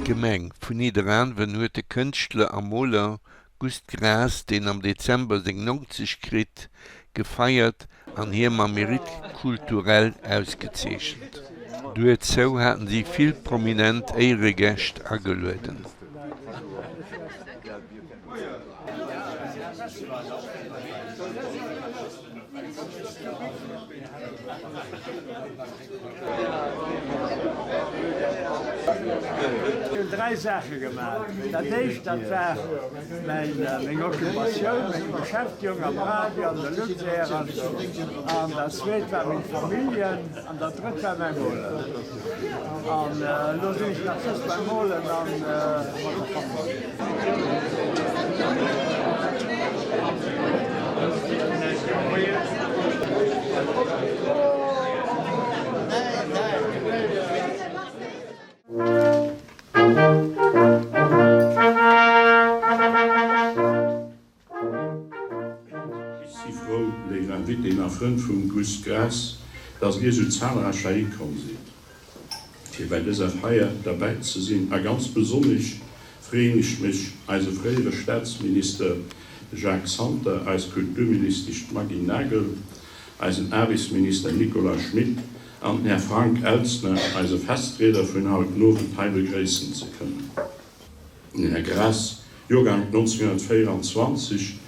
D'Gemeng vun Nidderaanwen huet de Kënschtler a Moler Gust Graas, deen am Dezember seng 90 kritt, gefeiert an hie mam Mérite culturel ausgezeechent. Duerzou haten si vill prominent Éieregäscht agelueden. Ech hunn 3 Saache gemaach. Dat éischt, dat war meng Occupatioun, meng Beschäftegung am Radio, an der Luxair an esou. An dat zweet war meng Familljen an dat drëtt war mäi Molen. An elo sinn ech nach just beim Molen a mat der Famillj. Ech si frou, léif Invitéen a Frënn vum Gust Graas, dass Dir esou zahlreich heihi komm sidd, fir bei dëser Feier derbäi ze sinn. A ganz besonnesch freeën ech mech, eise fréiere Staatsminister, de Jacques Santer, eis Kulturministesch, d'Maggy Nagel, eisen Aarbechtsminister Nicolas Schmit an den Här Frank Elstner, eise Festrieder vun haut den Owend, hei begréissen ze kënnen. Den Här Graas, Joergank 1924,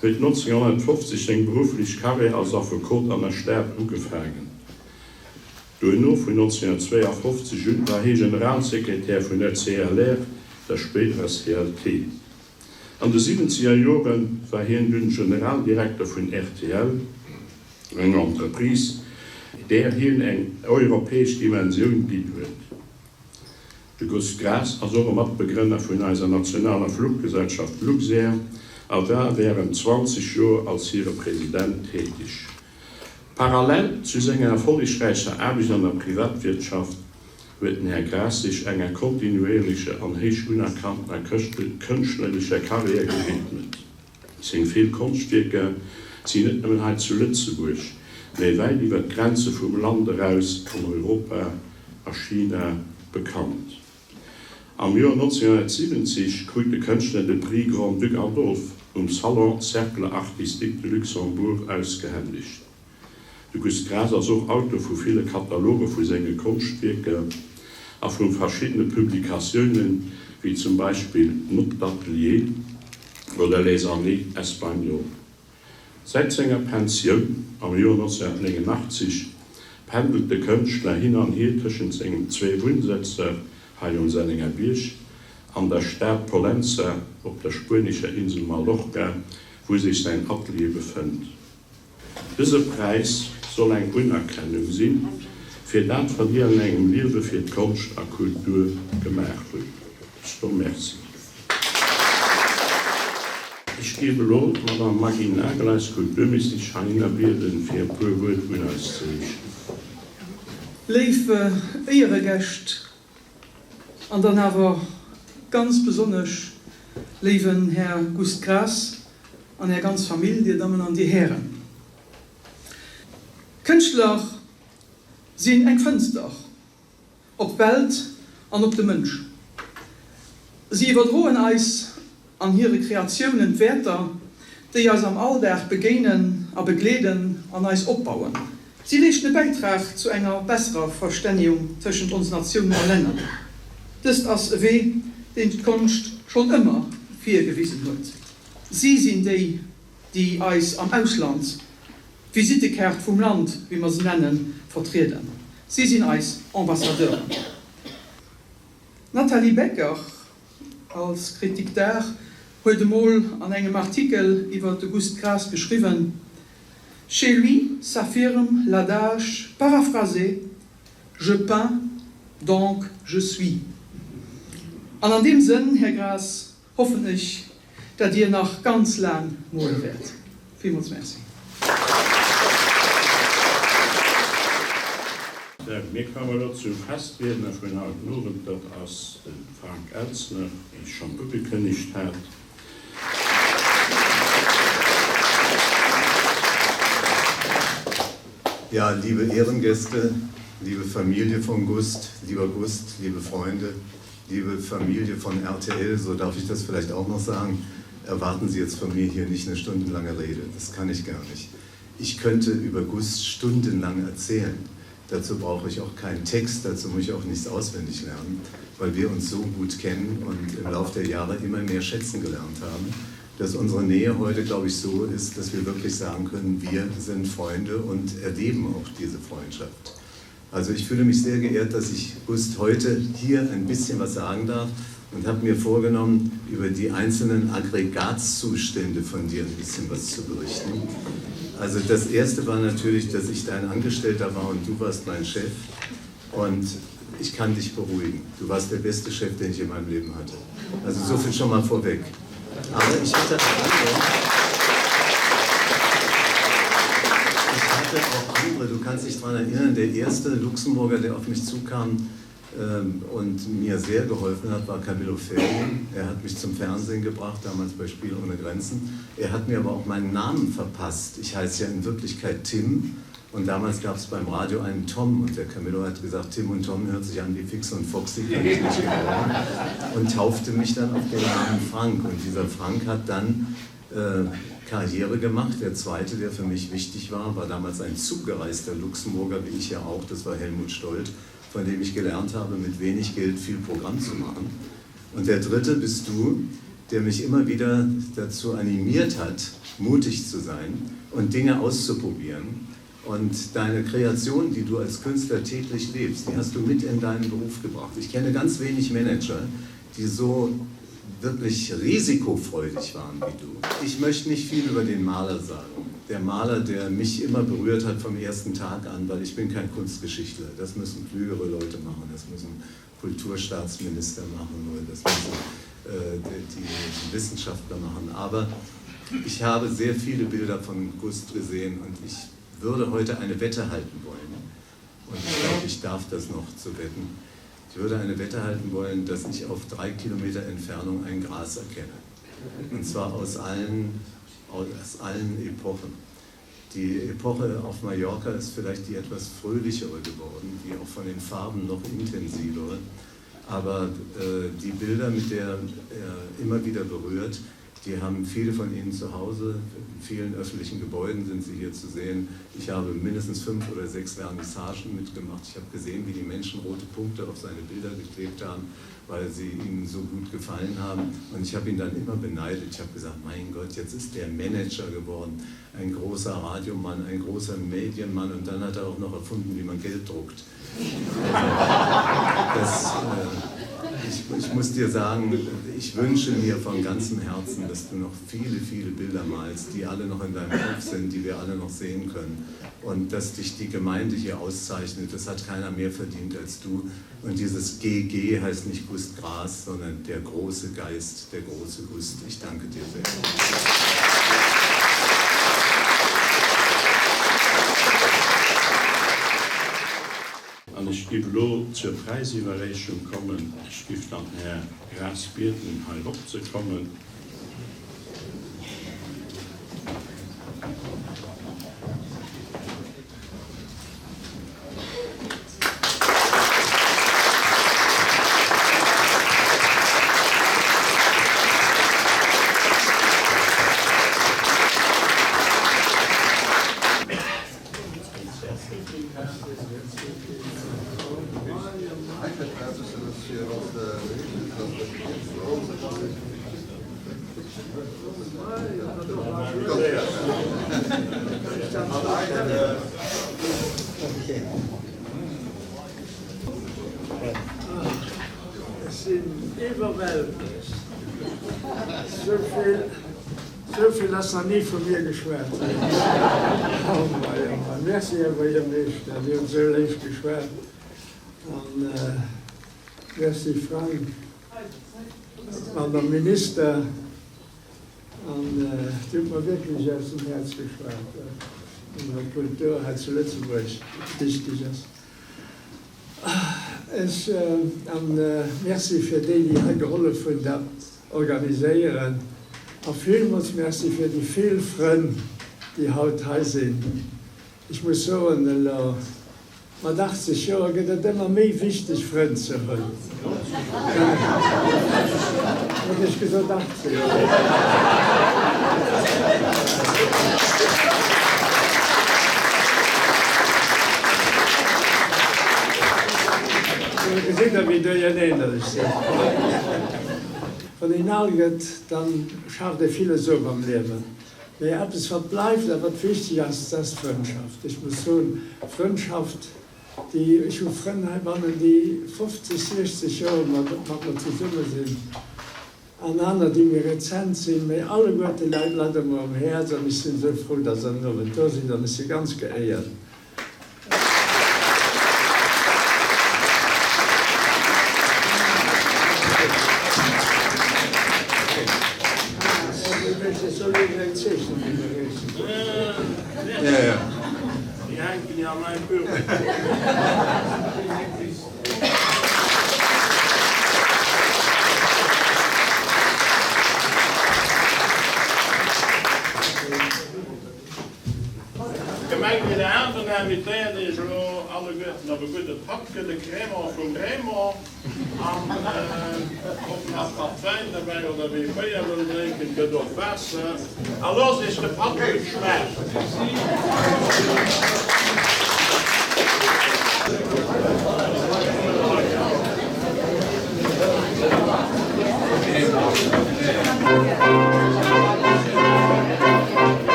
huet 1950 seng berufflech Karriär als Affekot an der Stad ugefaangen. Duerno, vun 1952 un, war hie Generalsekretär vun der CLR, der spéiderer CLT. An de siwwenzeger Jore war hien dunn Generaldirekter vun rtl, enger Entreprise, där hien eng europäesch Dimensioun ginn huet. De Gust Graas ass och e Matbegrënner vun eiser nationaler Fluchgesellschaft Luxair a war wärend 20 Joer als hire President tätig. Parallel zu senger erfollegräicher Aarbecht an der Privatwirtschaft huet den Här Graas sech enger kontinuierlecher an héich unerkanntener kënschtlerischer Karriär gewidmet. Seng vill Konschtwierker sinn net nëmmen hei zu Lëtzebuerg, mä wäit iwwer d'Grenze vum Land eraus an Europa a China bekannt. Am Joer 1970 krut de Kënschtler de Prix Grand-Duc Adolphe um Salon Cercle Artistique de Luxembourg ausgehändegt. De Gust Graas ass och Auteur vu ville Kataloge vu senge Konschtwierker a vu verschiddene Publikatiounen, wéi zum Beispill Notes d'atelier oder Les années espagnoles. Säit senger Pensioun am Joer 1989 pendelt de Kënschtler hin an hier tëschent sengen zwee Wunnsëtzer hei um Sennengerbierg an der Stad Pollença op der spuenescher Insel Mallorca, wou sech säin Atelier befënnt. Dëse Präis soll eng Unerkennung sinn, fir dat wat Dir an Engem Liewe fir d'Konscht a Kultur gemaach hutt. Sto Merci. Ech géif elo d'Madame Maggy Nagel, eis Kulturministesch, heihinner bieden, fir e puer Wuert un eis ze riichten. Léif Éieregäscht an dann awer ganz besonnesch léiwen Här Gust Graas an Är ganz Famill, Dir Dammen an Dir Hären. Kënschtler sinn eng Fënster op d'Welt an op de Mënsch. Si iwwerdroen eis an hire Kreatiounen d'Wäerter, déi eis am Alldag begéinen a begleeden an eis opbauen. Si leeschten e Bäitrag zu enger besserer Verstännegung tëschent ons Natiounen a Länner. Dëst ass e Wee, deen d'Konscht schonn ëmmer virgewisen huet. Si sinn déi, déi eis am Ausland, d'Visittekaart vum Land, wéi mer se nennen, vertrieden. Si sinn eis Ambassadeuren. D'Nathalie Becker als Critique d'art huet emol an engem Artikel iwwer de Gust Graas geschriwwen, Chez lui s'affirme l'adage paraphrasé, Je peins, donc je suis. An an deem Sënn, Här Graas, hoffen ech, dat Dir nach ganz laang mole wäert. Villmools Merci. Sou, mir kommen elo zum Festriedner vun haut den Owend, dat ass de Frank Elstner, wéi ech schonn ugekënnegt hat. Ja, liebe Ehrengäste, liebe Familie vom Gust, lieber Gust, liebe Freunde. Liebe Familie von RTL, so darf ich das vielleicht auch noch sagen, erwarten Sie jetzt von mir hier nicht eine stundenlange Rede. Das kann ich gar nicht. Ich könnte über Gust stundenlang erzählen. Dazu brauche ich auch keinen Text, dazu muss ich auch nichts auswendig lernen, weil wir uns so gut kennen und im Laufe der Jahre immer mehr schätzen gelernt haben, dass unsere Nähe heute, glaube ich, so ist, dass wir wirklich sagen können, wir sind Freunde und erleben auch diese Freundschaft. Also ich fühle mich sehr geehrt, dass ich Gust heute hier ein bisschen was sagen darf und habe mir vorgenommen, über die einzelnen Aggregatzustände von dir ein bisschen was zu berichten. Also das erste war natürlich, dass ich dein Angestellter war und du warst mein Chef und ich kann dich beruhigen. Du warst der beste Chef, den ich in meinem Leben hatte. Also so viel schon mal vorweg. Aber ich hatte auch andere. Ich hatte auch andere. Du kannst dich daran erinnern, der erste Luxemburger, der auf mich zukam ähm, und mir sehr geholfen hat, war Camillo Ferri. Er hat mich zum Fernsehen gebracht, damals bei Spiel ohne Grenzen. Er hat mir aber auch meinen Namen verpasst. Ich heiße ja in Wirklichkeit Tim Und damals gab es beim Radio einen Tom und der Camillo hat gesagt, Tim und Tom hört sich an wie Fix und Foxy, kann ich nicht gebrauchen. Und taufte mich dann auf den Namen Frank. Und dieser Frank hat dann äh, Karriere gemacht. Der zweite, der für mich wichtig war, war damals ein zugereister Luxemburger, wie ich ja auch, das war Helmut Stolt, von dem ich gelernt habe, mit wenig Geld viel Programm zu machen. Und der dritte bist du, der mich immer wieder dazu animiert hat, mutig zu sein und Dinge auszuprobieren. Und deine Kreation, die du als Künstler täglich lebst, die hast du mit in deinen Beruf gebracht. Ich kenne ganz wenig Manager, die so wirklich risikofreudig waren wie du. Ich möchte nicht viel über den Maler sagen. Der Maler, der mich immer berührt hat vom ersten Tag an, weil ich bin kein Kunstgeschichtler. Das müssen klügere Leute machen, das müssen Kulturstaatsminister machen oder das müssen äh, die, die Wissenschaftler machen. Aber ich habe sehr viele Bilder von Gust gesehen und ich würde heute eine Wette halten wollen. Und ich glaube, ich darf das noch zu wetten. Ich würde eine Wette halten wollen, dass ich auf drei Kilometer Entfernung ein Gras erkenne. Und zwar aus allen, aus allen Epochen. Die Epoche auf Mallorca ist vielleicht die etwas fröhlichere geworden, die auch von den Farben noch intensivere. Aber äh, die Bilder, mit der er immer wieder berührt, Die haben viele von Ihnen zu Hause. In vielen öffentlichen Gebäuden sind sie hier zu sehen. Ich habe mindestens fünf oder sechs Vernissagen mitgemacht. Ich habe gesehen, wie die Menschen rote Punkte auf seine Bilder geklebt haben, weil sie ihm so gut gefallen haben. Und ich habe ihn dann immer beneidet. Ich habe gesagt, mein Gott, jetzt ist der Manager geworden, ein großer Radiomann, ein großer Medienmann. Und dann hat er auch noch erfunden, wie man Geld druckt. Also, das, äh, ich, ich muss dir sagen, ich wünsche mir von ganzem Herzen, dass du noch viele, viele Bilder malst, die alle noch in deinem Kopf sind, die wir alle noch sehen können. Und dass dich die Gemeinde hier auszeichnet, das hat keiner mehr verdient als du. Und dieses GG heißt nicht Gust Gras, sondern der große Geist, der große Gust. Ich danke dir sehr. An ech giff elo zur Präisiwwerreechung kommen. Ech giff dann den Här Graas bieden, hei erop ze kommen. Ech sinn iwwerwältegt. Esou vill ass nach ni vu mir geschwat ginn. Oh mei, oh mei. Merci, Här Buergermeeschter, Dir hutt esou léif geschwat. An merci Frank an der Minister. An Dir hutt mer wierklech aus dem Häerz geschwat, well d'Kultur hei zu Lëtzebuerg wichteg ass. Ech, an Merci fir déi, déi hei gehollef hunn, dat organiséieren. A villmools Merci fir déi vill Frënn, déi haut hei sinn. Ech muss soen, elo. Mat 80 Joer gëtt et ëmmer méi wichteg Frënn ze hunn. Hunn ech gesot 80 Joer? Do gesitt der wéi duerjerneen datt ech sinn. Wann een al gëtt, da schaaft ee villes of am Liewen. Mee eppes wat bleift a wat wichteg ass, dat ass d'Frëndschaft. Ech muss soen, Frëndschaft, déi, ech hu Frënn heibannen, déi 50, 60 Joer mat mer zesumme sinn an aner, déi méi rezent sinn, mee alleguerte läit leit mer um Häerz an ech sinn esou frou, datt Der den Owend do sidd an ech si ganz geéiert. D'Gemeng Nidderaanwen invitéiert Iech elo alleguerten op e gudde Patt, gëtt e Crémant vum Raymond an och nach mat Wäin derbäi oder wee Béier wëll drénken, gëtt och Waasser a loosst Iech de Patt gutt schmaachen.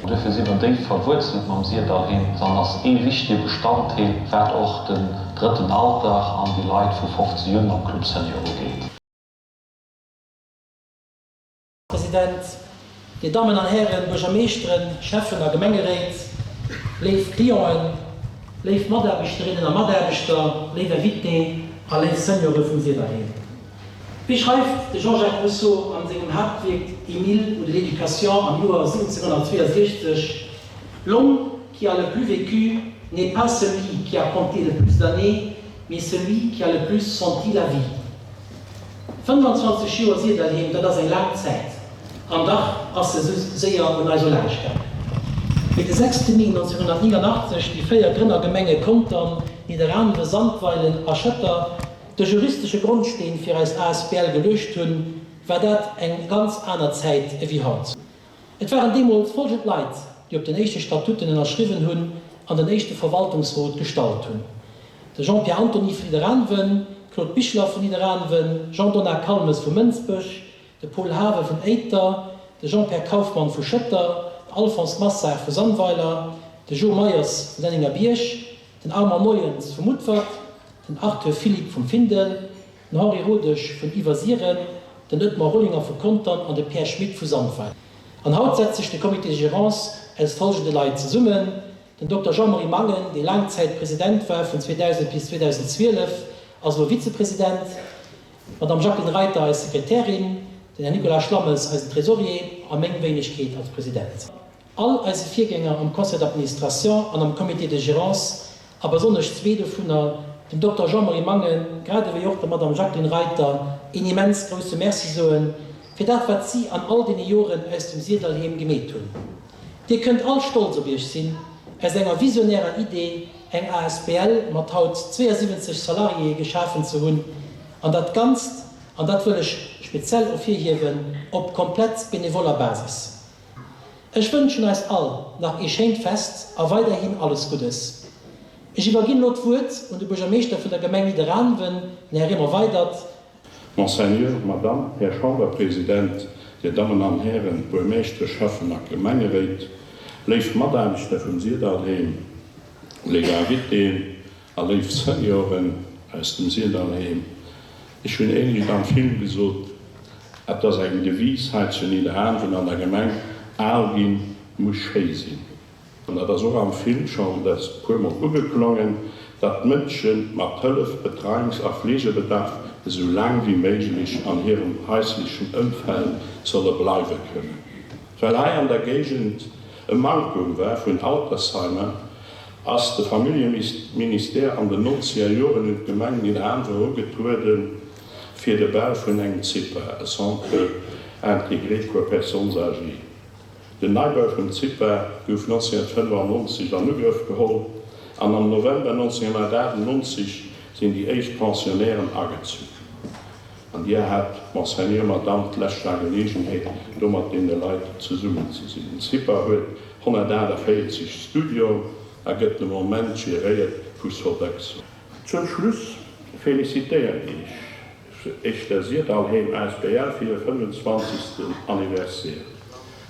Duerfir si mer déif verwuerzelt mam Sirdallheem an ass ee wichtege Bestanddeel, wat och den drëtten Alter an déi Leit vu 50 un am Club Senior ugeet. President, Dir Dammen an Hären Buergermeeschteren, Schäffen a Gemengeréit, léif Clienten, léif Mataarbechterinnen a Mataarbechter, léif Invité a léif Seniore vum Sirdallheem. Wéi schreift de Jean-Jacques Rousseau an sengem Haaptwierk Émile ou de l'éducation am Joer 1762, L'homme qui a le plus vécu n'est pas celui qui a compté le plus d'années, mais celui qui a le plus senti la vie. 25 Joer Siedlerheem, dat ass eng laang Zäit, an dach ass se esou séier un eis olaanscht gaangen. Wéi de 6 Mee 1989 déi 4 Grënnergemenge Contern, Nidderaanwen, Sandweilen a Schëtter de juristesche Grondsteen fir eis asbl geluecht hunn, war dat eng ganz aner Zäit ewéi haut. Et waren deemools folgend Leit, déi op den éischte Statuten ënnerschriwwen hunn an den éischte Verwaltungsrot gestallt hunn, de Jean-Pierre Antony vun Nidderaanwen, Claude Bichler vun Nidderaanwen, Jean-Donat Calmes vu Mënsbech, de Paul Hawe vun Éiter, de Jean-Pierre Kauffmann vu Schëtter, de Alphonse Massard vu Sandweiler, de Jo Meyers vun Sennengerbierg, den Armand Neuens vu Mutfert, den Arthur Philipp vum Findel, den Henri Rodesch vun Iwwersiren, den Oetmar Rollinger vu Contern an de Pierre Schmit vu Sandweiler. An haut setzt sech de Comité de gérance aus folgende Leit zesummen, den Dokter Jean-Marie Mangen, dee laang Zäit President war, vun 2000 bis 2012, ass elo Vizepresident, d'Madame Jacqueline Reiter, eis Sekretärin, den Här Nicolas Schlammes, eisen Trésorier, a meng Wéinegkeet als President. All eise Virgänger am Conseil d'administration an am Comité de gérance, a besonnesch zwee dovunner, dem Dokter Jean-Marie Mangen grad ewéi och der Madame Jacqueline Reiter, een immens grousse Merci soen. fir dat wat si an all deene Joren aus dem Syrdallheem gemeet hunn. Dir kënnt all stolz op Iech sinn, aus enger visionärer Idee eng asbl mat haut 72 Salariéë geschafen ze hunn, an dat Ganzt, an dat wëll ech speziell ervirhiewen, op komplett benevoller Basis. Ech wënschen eis all nach ee schéint Fest a weiderhin alles Guddes. Ech iwwerginn elo d'Wuert un de Buergermeeschter vun der Gemeng Nidderaanwen, den Här Raymond Weydert. Monseigneur, Madame, Här Chamberpresident, Dir Dammen an Hären Buermeeschtere, Schäffen a Gemengeréit, léif Mataarbechter vum Syrdallheem, léif Invitéen a léif Senioren aus dem Syrdallheem, ech hunn éinescht am Film gesot, et ass eng Devise hei zu Nidderaanwen an der Gemeng, Al ginn muss schéi sinn. An dat ass och am Film schonn dës puermol ugeklongen, datt d'Mënsche mat Hëllef, Betreiungs a Fleegebedarf esou laang wéi méiglech an hirem haislechen Ëmfeld solle bleiwe kënnen. Well hei an der Géigend e Mankum war vun Altersheimer, ass de Familljeministère an den nonzeger Joren un d'Gemeng Nidderaanwen erugetrueden, fir de Bau vun engem CIPA, e Centre intégré pour personnes âgées. Den Neibau vum CIPA gouf 1995 an Ugrëff geholl an am November 1998 sinn déi éischt Pensionnairen agezunn. An Dir hat, Monseigneur, Madame, d'lescht Jar Geleegenheet, do mat deene Leit zesummen ze sinn. Den CIPA huet 148 Studioen a gëtt de Moment geréiert vu Sodexo. Zum Schluss felicitéieren ech Ech der Syrdallheem asbl fir hir 25. Anniversaire.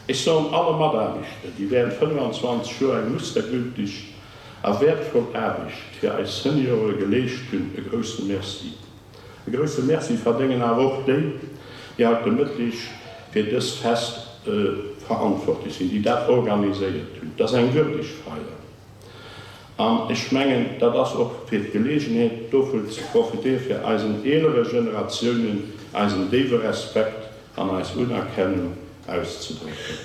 Ech soen alle Mataarbechter, déi während 25 Joer eng mustergültig a wäertvoll Aarbecht fir eis Seniore geleescht hunn, e grousse Merci. E grousse Merci verdéngen awer och déi, déi haut de Mëtteg fir dës Fest verantwortlech sinn, déi dat organiséiert hunn. Et ass eng würdeg Feier. An ech mengen, dat ass och fir d'Geleegenheet dovun ze profitéieren, fir eisen eelere Generatiounen eisen déiwe Respekt an eis Unerkennung auszedrécken.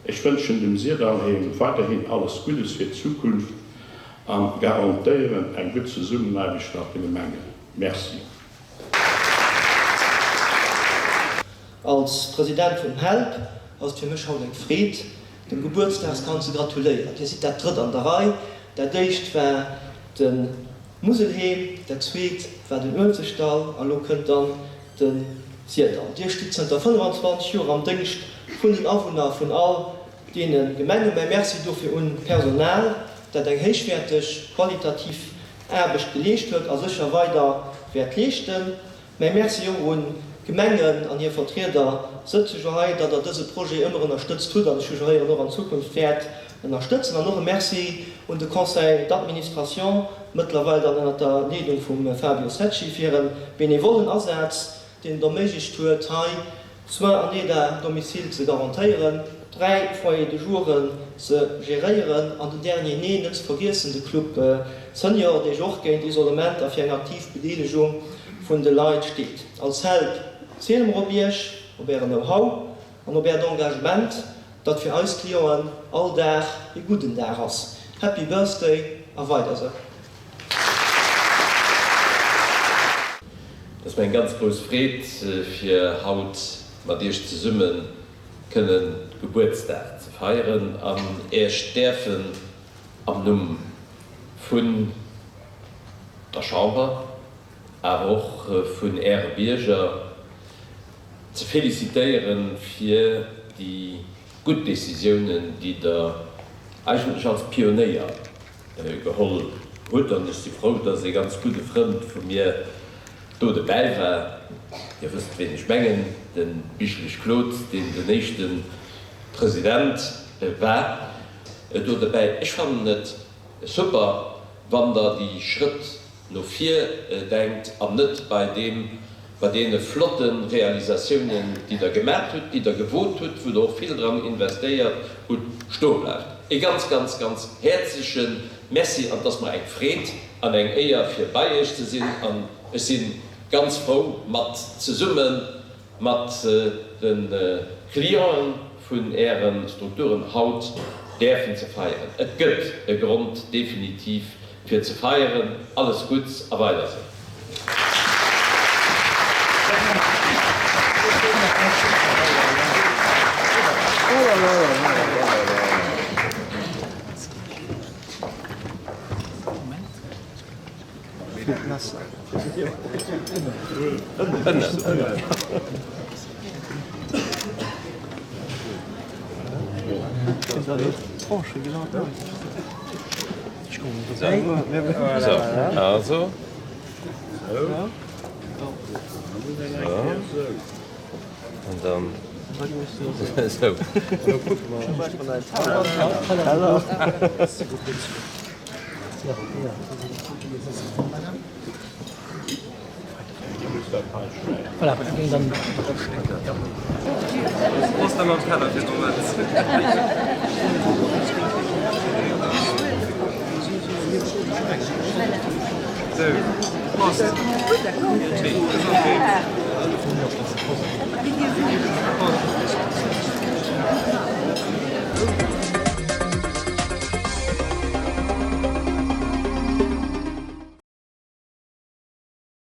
Ech wënschen dem Syrdallheem weiderhin alles Guddes fir d'Zukunft a garantéieren eng gutt Zesummenaarbecht mat de Gemengen. Merci. Als President vum HELP ass et fir mech haut eng Freed, dem Gebuertsdagskand ze gratuléieren. Dir sidd dat drëtt an der Rei. Dat éischt war de Muselheem, dat zweet war den Uelzechtdall a lo kënnt dann de Syrdall. Dir stitt zënter 25 Joer am Déngscht vun den Awunner vun all deene Gemengen. Mäi Merci dofir un d'Personal, dat eng héichwäerteg, qualitativ Aarbecht geleescht huet a sécher weider wäert leeschten. Mäi Merci och un d'Gemengen an hir Vertrieder sëtze jo hei, datt Der dëse Projet ëmmer ënnerstëtzt hutt an ech hu jo héieren och an Zukunft wäert ënnerstëtzen. An och e Merci un de Conseil d'administration, mëttlerweil dann ënnert der Leedung vum Fabio Secci, fir hire benevollen Asaz, deen et erméiglecht huet, hei Soins en aide à domicile ze garantéieren, 3 Foyers de jouren ze geréieren an den Dernier né net ze vergiessen, de Club Senior, dee jo och géint Isolement a fir eng aktiv Bedeelegung vun de Leit steet. Als Help ziele mer op Iech, op Ären Know-how an op Äert Engagement, datt fir eis Clienten all Dag ee gudden Dag ass. Happy Birthday a weider sou! Et ass mir eng ganz grouss Freed fir haut mat Iech zesumme kënnen Gebuertsdag ze feieren an Iech däerfen am Numm vun der Chamber, awer och vun Äre Bierger ze felicitéiere fir déi gutt Décisiounen, déi Der eigentlech als Pionéier geholl hutt. An ech si frou, dass ee ganz gudde Frënd vu mir do dobäi war. Dir wësst, ween ech mengen, de Bichelich Claude, deen den éischte President war do dobäi. Ech fannen et super, wann Der déi Schrëtt no vir denkt an net bei deem, bei deene flotte Realisatiounen, déi Der gemat hutt, déi Der gewot hutt, wou Der och vill dran investéiert hutt, stoe bleift. E ganz, ganz, ganz häerzleche Merci an et ass mer eng Freed an eng Éier, fir bei Iech ze sinn an ech si ganz frou, mat zesumme mat de Clienten vun Äre Strukturen haut däerfen ze feieren. Et gëtt e Grond definitiv fir ze feieren. Alles Gutts a weider sou!